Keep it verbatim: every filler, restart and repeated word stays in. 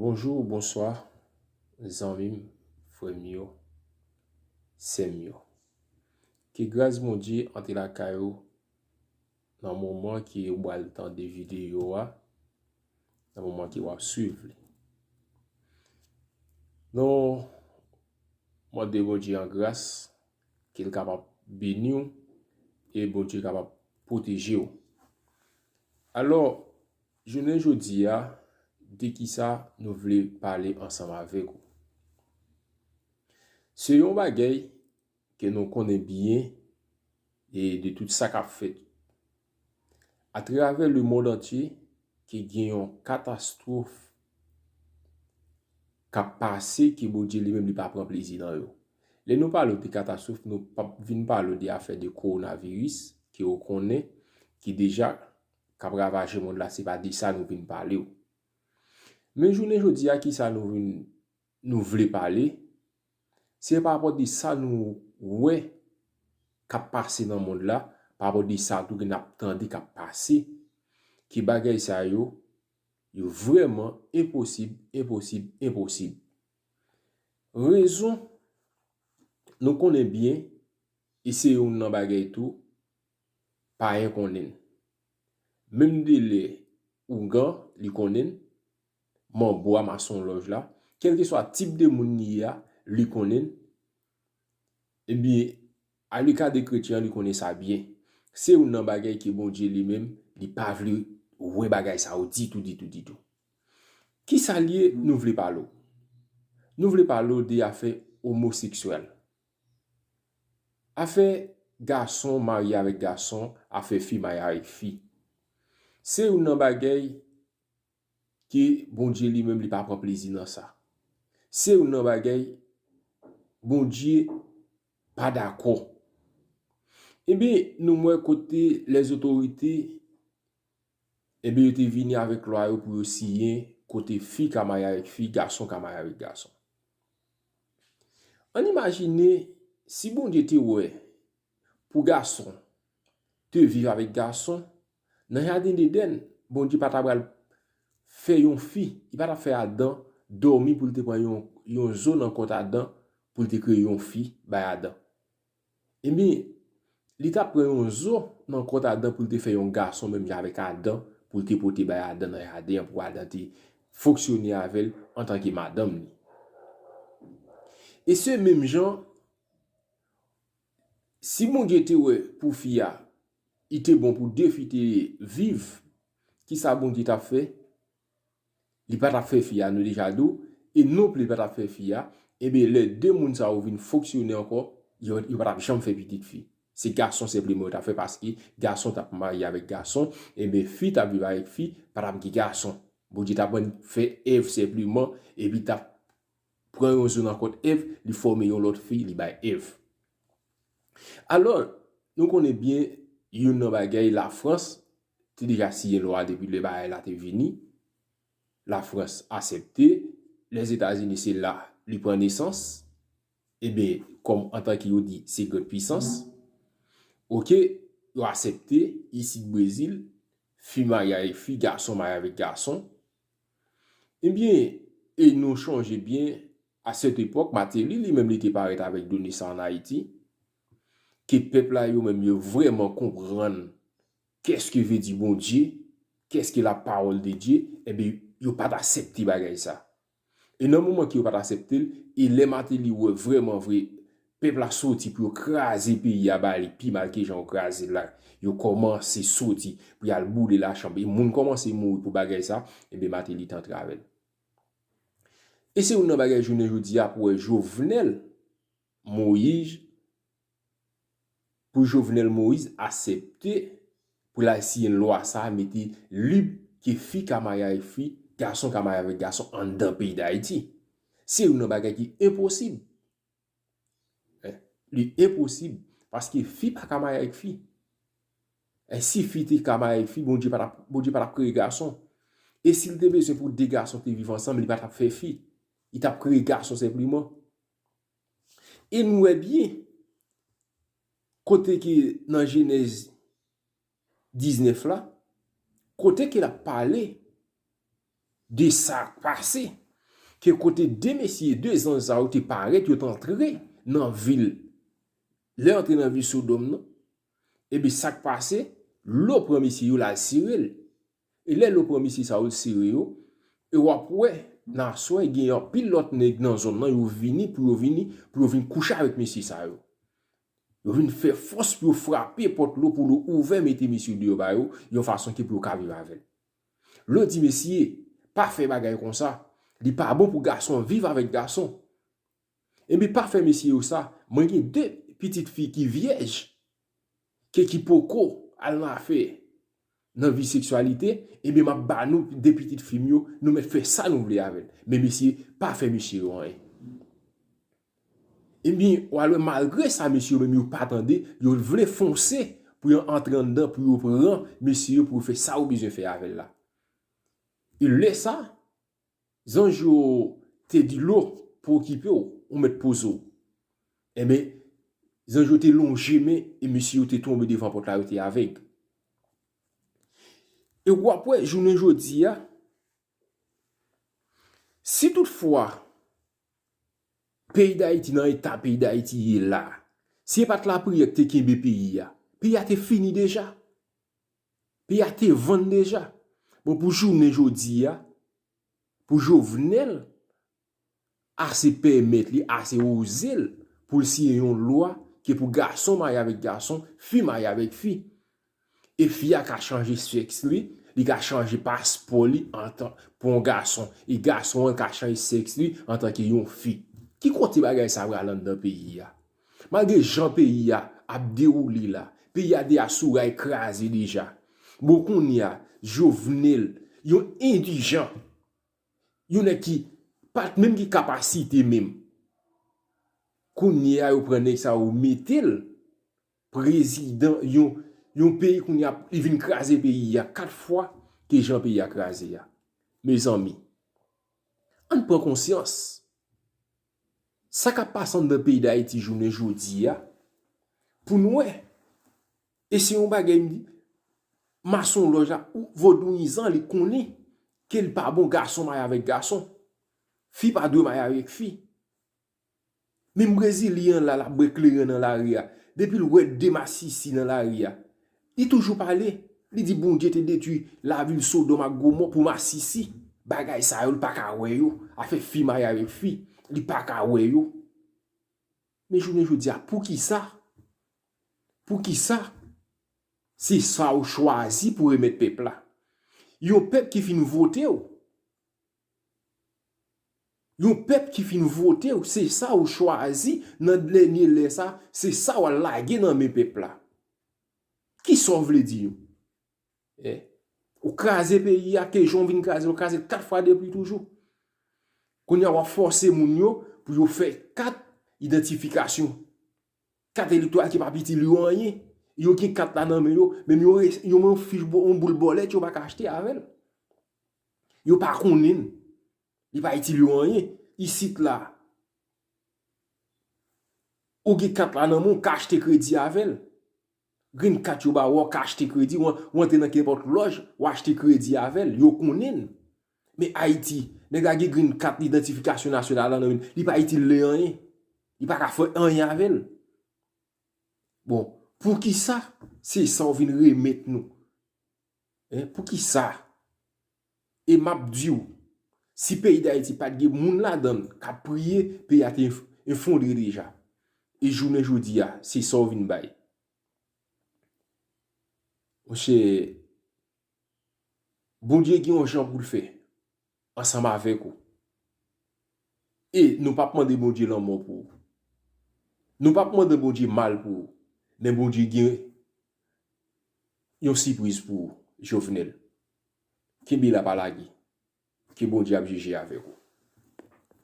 Bonjou, bonswa, zanmi m, frè m yo, sè m yo. Ke gras Bondye antre lakay ou nan moman ke ou pral tande videyo a, nan moman ke w ap swiv li. Nou mande Bondye an gras, ke l kapab beni w e Bondye kapab pwoteje w. Alò, jounen jodi a, de kisa nou vle pale ansanm avèk ou? Se yon bagay ke nou konnen byen e de tout sa k ap fèt atravè lemonn antye, ke gen yon katastwòf k ap pase ke Bondye li menm li pa pran plezi nan yo. Lè nou pale w de katastwòf, nou p ap vin pale w de afè de kowonaviris ke ou konnen, ki deja k ap ravaje mond la, se pa de sa nou vin pale w. Men jounen jodi a, kisa nou vin, nou vle pale, se pa rapò de sa nou wè k ap pase nan mond la, pa rapò de sa tou ke n ap tande k ap pase, ke bagay sa yo, yo vrèman enposib, enposib, enposib. Rezon, nou konnen byen, e se youn nan bagay tou, payen konnen l. Menm de lè ougan, li konnen l, manbo a, masonlòj la, kèlkeswa tip de moun li ye a, li konnen l. Ebyen, aleka de kretyen an, li konnen sa byen. Se youn nan bagay ke Bondye li menm, li pa vle wè bagay sa yo ditou, ditou, ditou. Kisa l ye nou vle pale w? Nou vle pale w de afè omoseksyèl. Afè gason marye avèk gason, afè fi marye avèk fi. Se youn nan bagay ke Bondye li menm li pa pran plezi nan sa. Se youn nan bagay Bondye pa dakò. Ebyen, nou wè kote lèzotorite, ebyen, yo te vini avèk lwa yo pou yo siyen kote fi ka marye avèk fi, gason ka marye avèk gason. Ann imajine si Bondye te wè pou gason te viv avèk gason, nan jaden Edenn, Bondye pa ta pral fè yon fi, li pa t ap fè Adan dòmi pou l te pran yon, yon zo nan kòt Adan pou l te kreye yon fi bay Adan. Ebyen, li t ap pran yon zo nan kòt Adan pou l te fè yon gason menm jan avèk Adan, pou l te pote bay Adan nan jaden an, pou Adan te fonksyone avè l antanke madanm li. E se menm jan, si Bondye te wè pou fi a, li te bon pou de fi te viv, kisa Bondye t ap fè? Li pa t ap fè fi a, nou deja di w, e non plis li pa t ap fè fi a, ebyen, lè de moun sa yo vin fonksyone ankò, yo, yo pa t ap janm fè pitit fi. Se gason senpleman yo t ap fè, paske gason t ap marye avèk gason, ebyen, fi t ap viv avèk fi, pa t ap gen gason. Bondye t ap fè Èv senpleman, epi t ap pran yon zo nan kòt Èv, li fòme yon lòt fi, li bay Èv. Alò, nou konnen byen, youn nan bagay Lafrans te deja siyen lwa depi lè bagay la te vini. Lafrans aksepte, Lèzetazini se la li pran nesans, ebyen, kòm antanke yo di, se grand puissance. Oke, yo aksepte, isit Brezil, fi marye avèk fi, gason marye avèk gason. Ebyen, e nou chonje byen, a sèt epòk, Mateli, li menm, li te parèt avèk done sa ann Ayiti, ke pèp la yo menm, yo vrèman konprann kèske vle di Bondye, kèske la parole de Dieu, ebyen, yo pa t aksepte bagay sa. E nan moman ke yo pa t aksepte l, e lè Mateli wè vrèman vre, pèp la soti pou yo kraze peyi a ba li pi mal ke jan yo kraze l la, yo kòmanse soti pou y al boule lachanm, e moun kòmanse mouri pou bagay sa, ebyen, Mateli te antre avè l. E se youn nan bagay jounen jodi a pou wè Jovenel Moïse, pou Jovenel Moïse aksepte pou l al siyen lwa sa a, mete lib ke fi ka marye avèk fi, gason ka marye avèk gason anndan peyi Dayiti. Se youn nan bagay ki enposib. Eh, li enposib, paske fi pa ka marye avèk fi. E si fi te ka marye avèk fi, Bondye pa t ap, Bondye pa t ap kreye gason. E si l te bezwen pou de gason te viv ansanm, li pa t ap fè fi. Li t ap kreye gason senpleman. E nou wè byen, kote ke nan Jenèz diznèf la, kote ke l ap pale de sa k pase. ke kote de mesye, de zanj sa yo te parèt, yo t antre nan vil. Lè yo antre nan vil Sodòm nan, ebyen, sa k pase? Lo pran mesye yo, l al sere l. E lè lo pran mesye sa yo, l sere yo, e w ap wè, nan aswè, gen anpil lòt nèg nan zòn nan, yo vini pou yo vini, pou yo vin kouche avèk mesye sa yo. Yo vin fè fòs pou yo frape pòt lo, pou lo ouvè, mete mesye deyò ba yo, yon fason ke pou yo ka viv avè l. Lo di mesye, pa fè bagay konsa, li pa bon pou gason viv avèk gason. Ebyen, pa fè mesye yo sa, mwen gen de pitit fi ki vyèj, ke ki poko al nan afè nan vi seksyalite, ebyen, m ap ba nou de pitit fi m yo, nou mèt fè sa nou vle avè l. Men mesye, pa fè mesye yo anyen. Ebyen, w al wè, malgre sa, mesye yo menm yo pa tande, yo vle fonse pou yo antre anndan, pou yo pran mesye yo, pou yo fè sa yo bezwen fè avè l la. E lè sa, zanj yo te di lo pou okipe w, ou mèt poze w. Ebyen, zanj yo te lonje men e mesye yo te tonbe devan pòt la, yo te avèg. E w ap wè, jounen jodi a, si toutfwa peyi Dayiti nan eta peyi Dayiti ye la, si e pa t lapriyè ki te kenbe peyi a, peyi a te fini deja. Peyi a te vann deja. Bon, pou jounen jodi a, pou Jovenel ase pèmèt li, ase oze l pou l siyen yon lwa ke pou gason marye avèk gason, fi marye avèk fi. E fi a ka chanje sèks li, li ka chanje paspò li antan pou yon gason. E gason an ka chanje sèks li antanke yon fi. Ki kote bagay sa pral anndan peyi a? Malgre jan peyi a ap dewoule la, peyi a deja sou ray kraze deja. Bon, kounye a, Jovenel, yon endijan, yon nèg ki pa t menm gen kapasite menm. Kounye a, yo pran nèg sa yo mete l prezidan yon, yon peyi, kounye a, li vin kraze peyi a kat fwa ke jan peyi a kraze a. Mezanmi, ann pran konsyans. Sa k ap pase anndan peyi Dayiti jounen jodi a, pou n wè. E se yon bagay, m di, masonlòj la, ou vodouyizan, li konnen ke li pa bon gason marye avèk gason, fi pa dwe marye avèk fi. Menm Brezilyen an la, l ap bwè kleren nan lari a. Depi l wè de masisi nan lari a, li toujou pale. Li di Bondye te detwi lavil Sodòm ak Gomò pou masisi. Bagay sa yo, li pa ka wè yo. Afè fi marye avèk fi, li pa ka wè yo. Men jounen jodi a, poukisa? Poukisa? Se sa w chwazi pou remèt pèp la. Yon pèp ki fin vote w. Yon pèp ki fin vote w, se sa w chwazi nan dènye lè sa, se sa w al lage nan men pèp la. Kisa w vle di yo? Eh? Ou kraze peyi a, ke jan w vin kraze, ou kraze l kat fwa de pli toujou. Kounye a, w ap fòse moun yo pou yo fè kat idantifikasyon. Kat elektoral ki p ap itil yo anyen. Yo gen kat la nan men yo, menm yon, yon fich, yon boul bòlèt, yo pa ka achte avè l. Yo pa konnen l. Li pa itil yo anyen. Isit la, ou gen kat la nan men w, ou ka achte kredi avè l. Green Card yo ba w, ou ka achte kredi, ou, ou antre nan kenpòt lòj, ou achte kredi avè l, yo konnen l. Men Ayiti, nèg la gen Green Card, idantifikasyon nasyonal la nan men l, li pa itil li anyen. Li pa ka fè anyen avè l. Bon, poukisa se sa w vin remèt nou? Hein, poukisa? E m ap di w, si peyi Dayiti pa t gen moun ladan l k ap priye, peyi a te enf-, efondre deja. E jounen jodi a, se sa w vin bay. Monchè, Bondye gen yon jan pou l fè ansanm avèk ou. E nou p ap mande Bondye lanmò pou ou. Nou p ap mande Bondye mal pou ou. Men Bondye gen yon sipriz pou ou, Jovenel. Kenbe la, pa lage. Ke Bondye ap jije avèk ou.